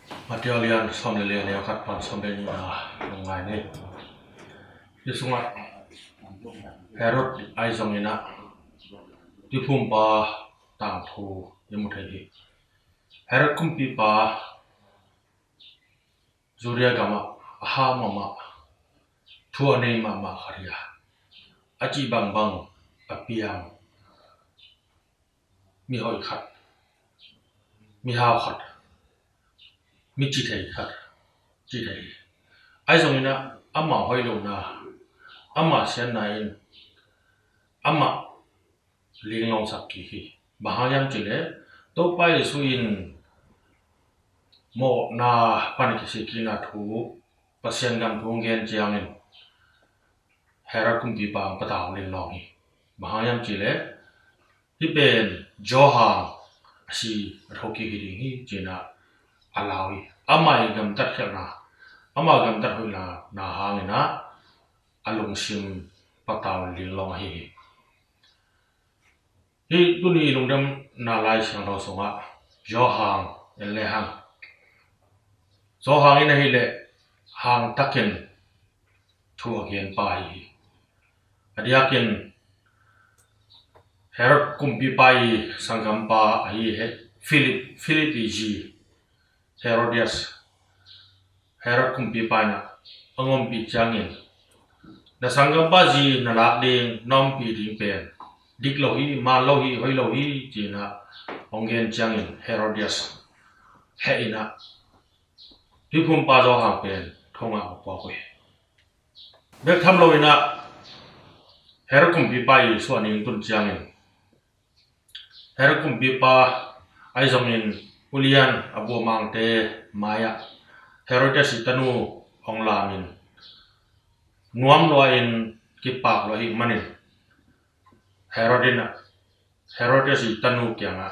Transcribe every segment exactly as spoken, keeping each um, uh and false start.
Matthai lian sawm le li, a neu khat pan sawm le nihna lungngai ni. Hih sungah Herod ahi zongin ah tuiphumpa tangthu i mu thei hi. Herod kumpipa Judea gamah a hau mahmah, thu a nei mahmah khat hi a, a cih bangbang a piang mihoih khat, mihau khat, mi cithei khat, cithei hi. Ahi zongin ah amah hoih lohna, amah siatna in amah linglawngsak kik hi. Bang hang hiam cih leh Topa Jesuh in mawhna pan kisik kikna thu, Pasian gam thu hong gen ciangin Herod kumpipa hong patau linglawng hi. Bang hang hiam cih leh hih pen Johan a si a thokik hi ding hi ci-in ah a lau hi. Amah i gamtat khialhna, amah gamtat hoihna na hangin ah a lungsim patau linglawng ahi hi. Hih tuni lungdamna Lai Siangtho sungah Johan en le hang, Johan in ahih leh hangtakin thu a genpa ahi hi. A diakin Herod kumpipa i sanggampa ahi He-, Philip, Philip i zi Herodias, Herod kumpipa in ah a ompih ciangin, na sanggampa zi na lak ding, na ompih ding pen dik lo hi, man lo hi, hoih lo hi ci-in ah hong gen ciangin Herodias heh in ah tuiphumpa Johan pen thongah a puak uh hi. Bek tham lo in ah Herod kumpipa i suahning tun ciangin Herod kumpipa ahi zongin ulian a buamangte mai-ah Herodias i tanu hong lamin nuam lua in kipak lua ahih manin Herod in ah, Herodias i tanu kiangah,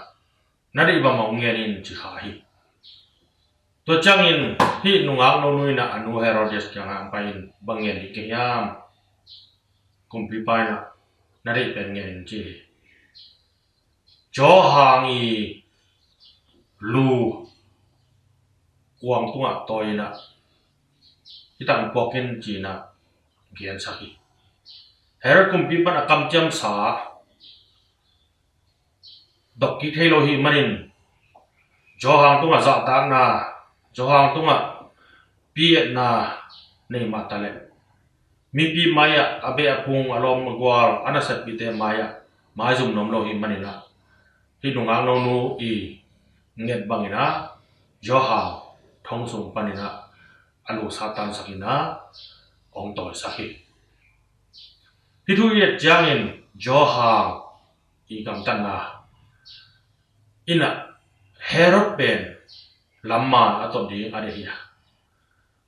na deih bang mah hong ngen in ci kha hi. Tua ciangin hih nungak nonu in ah a nu Herodias kiangah hong pai in, bang ngen ding ka hiam? Kumpipa in ah, na deih pen ngen in ci hi. Johan i lu kuang tungah tawi in ah, hih tak puak in ci-in ah gensak hi. Herod kumpipa in a kamciamsa dok kik thei lo ahih manin Johan tungah zahtakna, Johan tungah pi-etna nei mah taleh mipi mai-ah, a beh a phung, a lawm a gual, a naseppihte mai-ah maizum nuam lo ahih manin ah, hih nungak nonu i nget bangin ah Johan thong sung panin ah a lu sattansak in ah hong tawisak hi. Hih thu i et ciangin Johan i gamtatna in ah Herod pen lamman a tot ding a deih hi a,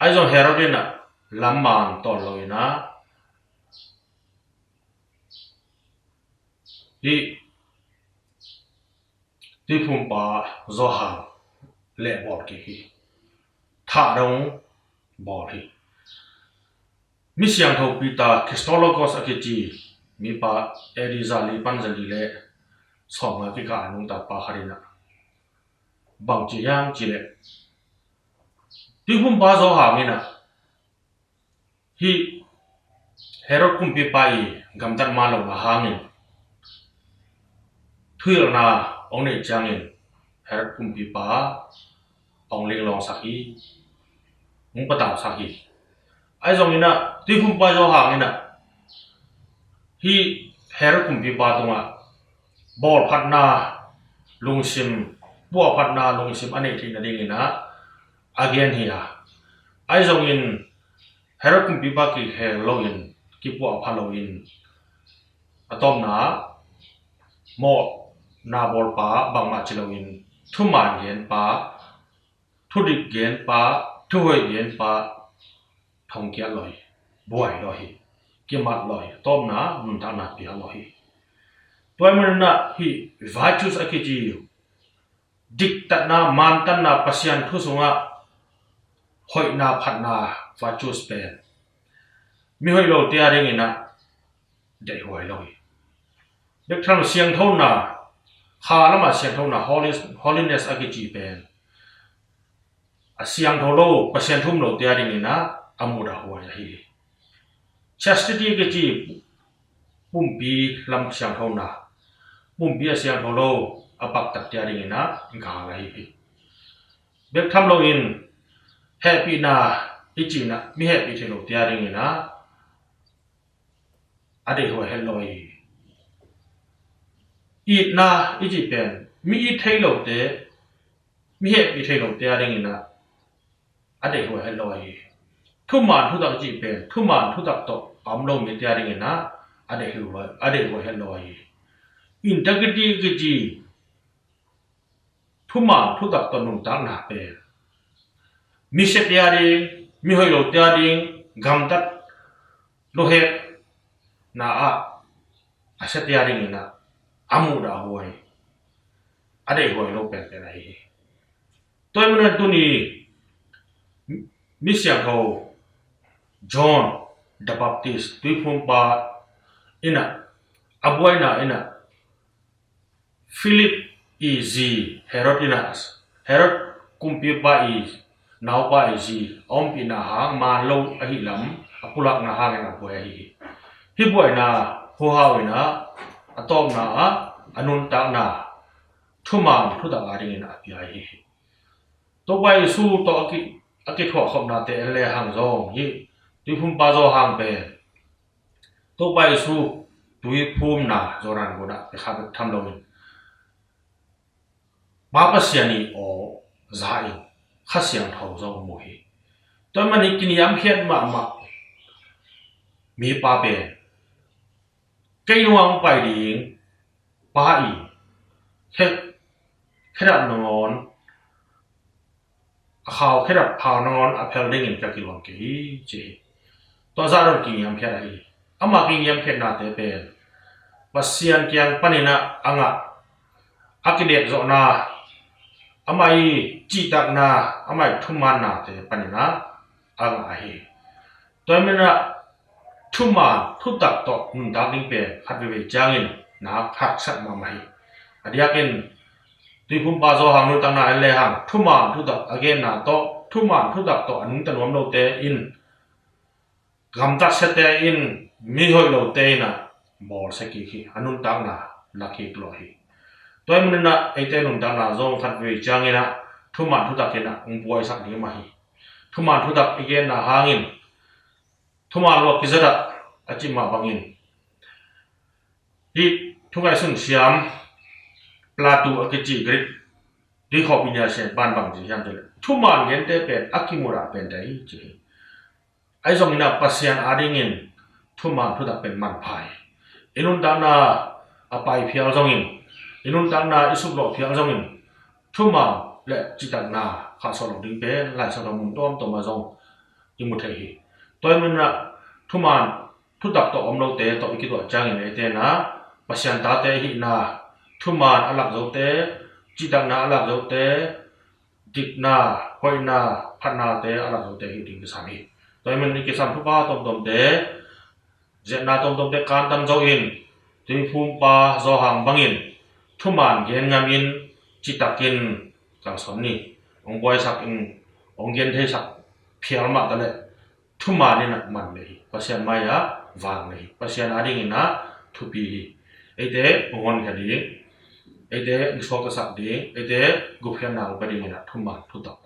ahi zong Herod in ah lamman tawn lo in ah hih tuiphumpa Johan lehbawl kik hi. Thah dong bawl hi. Mi siangtho Peter, Christologos a kici mipa, A D zali pan zali le sawmnga kikah a nungta pa khat in ah bang ci hiam cih leh, tuiphumpa Johan in ah hih Herod kumpipa i gamtat man lohna hangin thuhilhna hong neih ciangin Herod kumpipa hong linglawngsak hi, hong patausak hi. Ahi zongin ah tuiphumpa Johan in ah hih Herod kumpipa tungah bawlphatna lungsim, puahphatna lungsim a neih theih nadingin ah a gen hi a, ahi zongin Herod kumpipa kikhel loin, kipuahpha loin, a tawpna mawhna bawlpa bangmah ci loin, thuman genpa, thudik genpa, thuhoih genpa, thongkiat lo hi, buai lo hi, kimat lo hi, tawpna nuntakna pia lo hi. Tua ahih manin ah hih virtues a kici diktatna, mantatna, Pasian thu sungah hoihna, phatna, virtues pen mi hoih lote a dingin ah deihhuai lo hi. Bek tham lo siangthona, kha lamah siangthona, holis-, holiness a kici pen a siangtho lo, Pasian thu um lote a dingin ah a mudah huai ahi hi. Chastity kici pumpi lam siangthona, pumpi a siangtho lo a paktatte a dingin ah gal ahi hi. Bek tham loin hehpihna i cih in ah mi hehpih theih lote a dingin ah a deihhuai het lo hi. Itna i cih pen mi it thei lote, mi hehpih thei lote a dingin ah a deihhuai het lo hi. Thuman thutak i cih pen thuman thutak tawh a om lo mite a dingin ah a deihhuai, a deihhuai het lo hi. Integrity kici thuman thutak tawh nuntakna pen mi siate a ding, mi hoih lote a ding, gamtat luhekna ah a siate a dingin ah a mudah huai, a deihhuai lo penpen ahi hi. Tua ahih manin tuni mi siangtho John the Baptist, Tuiphumpa in ah a buaina in ah Philip i zi Herod in ah, Herod kumpipa i naupa i zi a ompihna hang man lo ahih lam a pulakna hangin a buai ahi hi. Hih buaina huhau in ah a tawpna ah a nuntakna thuman thutak a dingin a pia ahi hi. Topa Jesu tawh a ki, a kithuahkhopnate en le hang zong hih Tuiphumpa Johan pen Topa Jesu tuiphumna Jordan gun ah pia kha bek tham loin Pa Pasian i aw za in Kha Siangtho zong mu hi. Tua ahih manin kiniamkhiat mahmah mipa pen kei nungah hong pai ding Pa i khe, khedap nangawn, a khau khedap phau nangawn a phel dingin ka kilawm kei hi, ci hi. Tua zah dong kiniamkhiat ahi hi. Ama kiniamkhiatnate pen Pasian kiang panin ah a ngah, a kidekzawhna, ama i cihtakna, ama i thumannate panin ah a ngah ahi hi. Tua ahih manin ah thuman thutak tawh nuntak ding pen khat veivei ciangin nak haksat mahmah hi. A diakin Tuiphumpa Johan nuntakna en le hang thuman thutak a genna tawh, thuman thutak tawh a nungta nuam lote in, gamtat siate in, mi hoih lote in ah bawlsia kik hi, a nuntakna la kik lawh hi. Tua ahih manin ah eite nuntakna zong khat veivei ciangin ah thuman thutak in ah hong buaisak ding mah hi. Thuman thutak i genna hangin thuman lua kizat ah a cih mah bangin hih thu ngaihsun siam Plato a kici Greek tuikhawhpih nia siampa in bang ci hiam cih leh thuman gente pen a kimudah pente hi, ci hi. Ahi zongin ah Pasian a dingin thuman thutak pen manpha hi. I nuntakna a pai phial zongin, i nuntakna i suklawh phial zongin thuman le cihtakna khahsuah loh ding pen Lai Siangtho mun tuamtuam ah zong i mu thei hi. Tua ahih manin ah thuman thutak tawh om lote tawh i kituah ciangin eite in ah Pasian tate i hihna, thuman a lak zote, cihtakna a lak zote, dikna, hoihna, phatnate a lak zote hi ding kisam hi. Tua ahih manin i kisam thupha tuamtuamte, ziatna tuamtuamte kantan zo in Tuiphumpa Johan bangin thuman gen ngamin citakin kalsuan ni. Hong buaisak in, hong gentheisak phial mah taleh thuman in ah man le hi. Pasian mai-ah vang le hi. Pasian a dingin ah thupi hi. Eite hong honkhia ding, eite hong suaktasak ding, eite gupkhiatna hong pia dingin ah thuman thutak